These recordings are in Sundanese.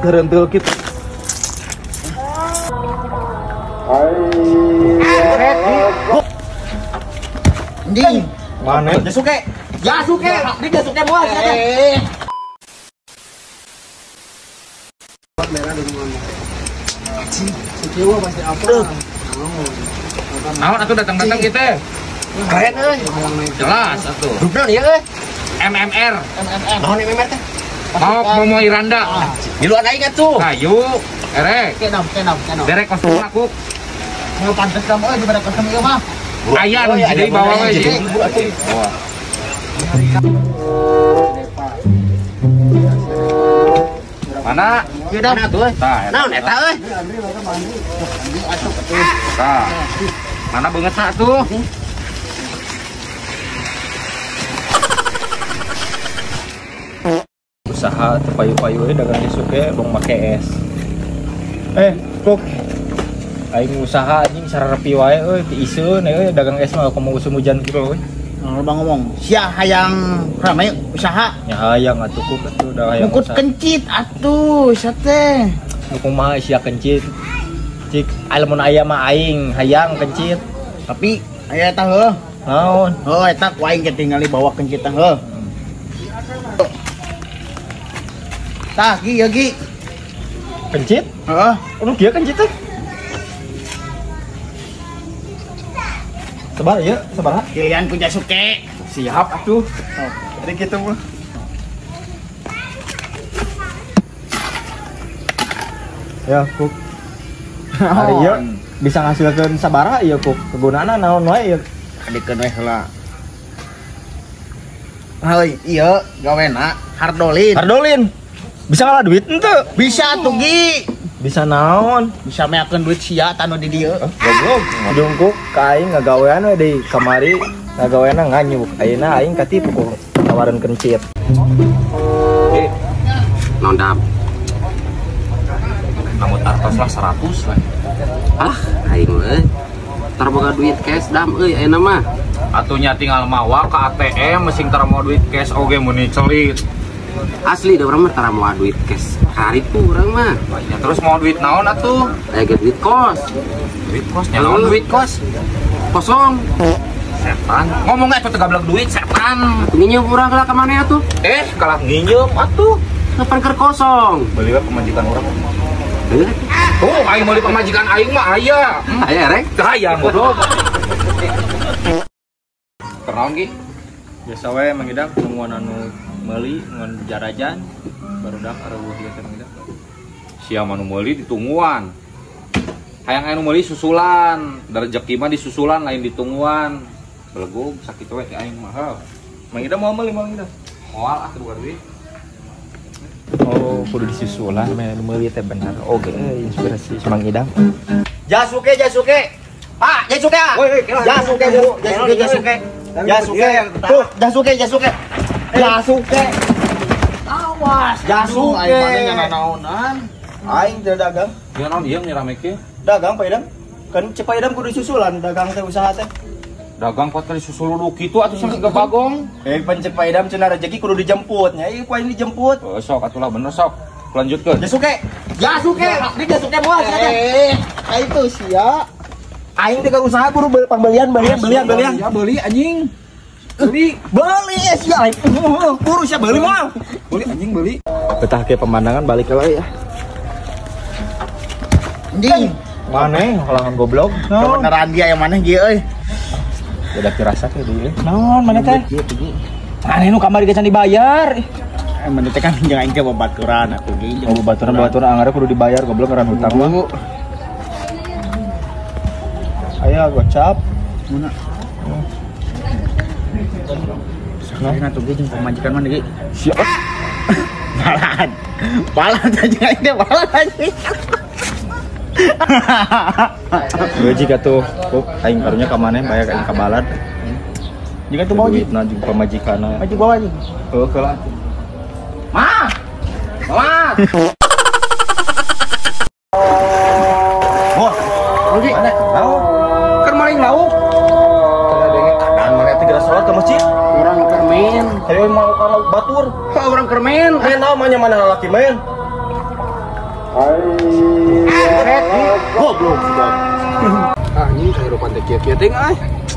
Gerentul kitu. Anjing. Mana? Jasuke. Jasuke, di Jasuke moal sia teh. Naon atuh datang-datang kieu teh? Keren euy. Jelas atuh. Grup naon ieu euy? MMR. MMR. Naon MMR teh? Maok Momo Iranda. Miluan aing atuh. Hayu, erek. Kenam, kenam, kenam. Derek kostum aku. Mau pantes kamu euy daripada kostum ieu mah. Aya nu jadi bawa we jadi. Mana? Mana tuh? Naon eta euy? Tah. Mana beungeutna tuh? Usaha teu payu-payu we dagang Jasuke bong make es. Kok aing usaha anjing sararepi wae euy ti iseun euy dagang es mah komo usum hujan kieu euy. Nah, bang ngomong, sia hayang rame usaha. Ya hayang atuh kuk atuh da hayang. Mukut kencit atuh sia teh. Nu kumaha sia kencit? Cik lamun aya mah aing hayang kencit. Tapi aya eta heuh. Naon? Heuh eta ku aing ge tingali bawa kencit teh heuh. Tah gi ieu gi. Kencit? Heeh. Nu kieu kencit teh? Sabar ya, sabar. Pilihan ku Jasuke. Siap atuh. Jadi kitu mah. Ya, Kuk. Hari ieu bisa ngasilkeun sabaraha ieu, Kuk? Kegunaanna naon wae ieu? Kadikeun we heula. Heuy, ieu gawena hardolin. Hardolin. Bisa ngalah duit henteu? Bisa atuh gi. Bisa naon? Bisa meakeun duit sia tanu di dieu. Goblok. Jungkuk ka aing ngagawean we deui kamari ngagaweanna nganyuk. Ayeuna aing katipu ku tawaran kencit. Nondam. Namun artos lah 100 lah. Ah, aing euy. Tar boga duit cash dam euy ayeuna mah. Atunya tinggal mawa ke ATM mesin tara mau duit cash oge mun celit. Asli dah urang mah tara moal duit cash. Hari tuh urang mah. Ya terus mau duit naon atuh? Aya ge duit kos. Duit kos nya naon duit kos? Kosong. Setan. Ngomongnya atuh teu gablek duit setan. Atuh nginjem urang lah ka maneh atuh? Kalah nginjem atuh. Kapan keur kosong? Beli we pamajikan urang. Tuh aing meuli pamajikan aing mah aya. Aya rek? Hayang goblok. Kenaon gi? Biasa we Mang Idam nungguan anu meuli ngan jarajan barudak areueuh ieu teh Mang Idam. Sia mah nu meuli ditungguan. Hayang anu meuli susulan, da rejeki mah disusulan lain ditungguan. Belegug sakitu we aing mah. Mang Idam mau meuli Mang Idam? Moal ah teu duit. Oh, kudu disusulan meh nu meuli teh bener. Oke, inspirasi Mang Idam. Jasuke, Jasuke. Pak, Jasuke. Jasuke, Bu. Jasuke, Jasuke. Jasuke. Tuh, Jasuke, Jasuke. Jasuke. Awas, Jasuke. Aing mana nya naonan? Aing teu dagang. Ya naon ieu rame kieu? Dagang Pak Idam. Kan Pak Idam kudu disusulan dagang teh usaha teh. Dagang pot kali susul lu kitu atuh sampe ke Bagong. Pencet Pak Idam cenah rezeki kudu dijemput nya. Ieu ku aing dijemput. Oh, sok atulah bener sok. Lanjutkeun. Jasuke. Jasuke, di Jasuke moal sia teh. Ka itu sia. Aing teh usaha kudu pembelian belian belian belian. Ya beli anjing. Beli. Beli sia. Buru sia beli moal. Beli anjing beli. Betah ke pemandangan balik lagi ya. Anjing. Maneh halangan goblok. Kebenaran dia yang maneh ieu euy. Udah dirasa teh deui. Naon maneh teh? Maneh nu kamari geus dibayar. Maneh teh kan jeung aing teh babaturan atuh ge. Oh babaturan anggar kudu dibayar goblok ngaran hutang mah. Aya gocap. Mana? Sakalian atuh ge jeung pamajikan maneh ge. Siap. Balan. Balan aja aing teh balan anjing. Gaji atuh, kok aing karunya ka maneh bayar aing ka balad. Jika tuh bawa duitna jeung pamajikanna. Maju bawa anjing. Heuh heula atuh. Ma. Ma. Oh, Oke. mana? Naon? Keur maling lauk. Teu denge kadang maneh teh geura salat ka masjid. Urang keur main. Hayo mau ka lauk batur. batur. Heuh urang keur main. Main naon mah nya mana lalaki main. Goblok sudah. Anjing kahirupan teh kieu-kieu teh euy.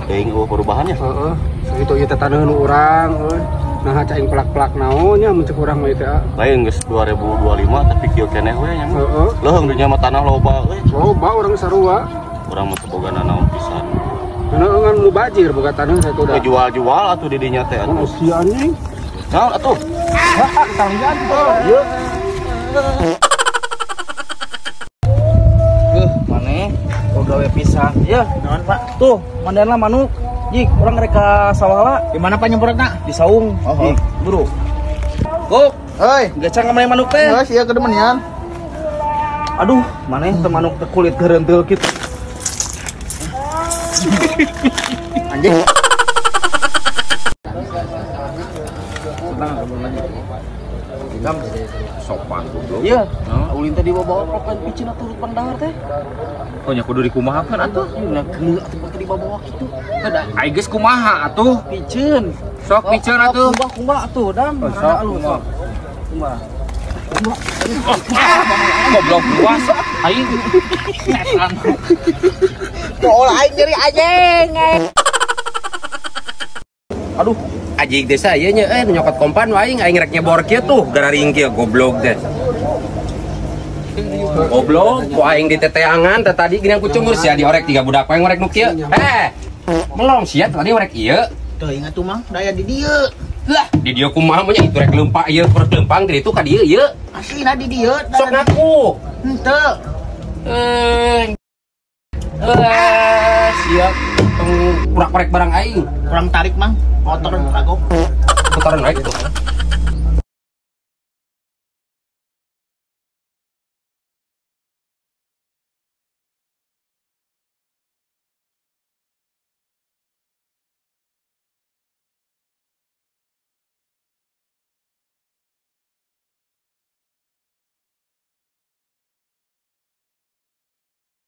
Teuing eueuh perubahannya. Heeh. Sakitu ieu teh taneuh nu urang euy. Nah cai pelak-pelak naon nya mun cek urang mah ieu teh. Lain geus 2025 tapi kieu keneh we nya. Heeh. Leuheung dunya mah tanah loba euy. Loba urang sarua. Urang mah teu boga nanaon pisan. Ngan mubajir boga tanah satu dah. Jual-jual atuh di dinya teh atuh. Oh sia anjing. Naon atuh? Hah, talian tuh. Ieu. Maneh gawe pisan. Ya, naon Pak? Tuh, mandianlah manuk. Jik, urang rek ka sawah lah. Di mana Pak nyemprotna? Di saung. Oh, Jik, buru. Kok. Hei, gacang ka maneh manuk teh. Heuh, sia kedemenian. Aduh, maneh teh manuk teh kulit geureunteul kitu. Anjing. Tenang, sopan goblok. Iya. Ulin teh dibawa-bawa propen picin atuh pandahar teh. Oh nya kudu dikumahakeun atuh. Nya geuleuh atuh teh dibawa-bawa kitu. Ai geus kumaha atuh? Piceun. Sok piceun atuh. Kumbah-kumbah atuh dam. Sok alus sok. Kumbah. Goblok luas aing. Setan. Pool aing nyeri anjing. Aduh, ajig desa ieu nya euy nyokot kompan wae aing aing rek nyebor kieu tuh gararing kieu goblok teh. Goblok, ku aing diteteangan teh tadi geuning ku cungur sia diorek tiga budak wae ngorek nu kieu. Eh, melong sia tadi ngorek ieu. Teuing atuh mang, daya di dieu. Lah, di dieu kumaha mah nya itu rek leumpang ieu perut leumpang di ditu ka dieu ieu. Aslina di dieu. Sok ngaku. Henteu. Sia tong kurak-korek barang aing. Kurang tarik mang, motor kagok. Putaran wae gitu.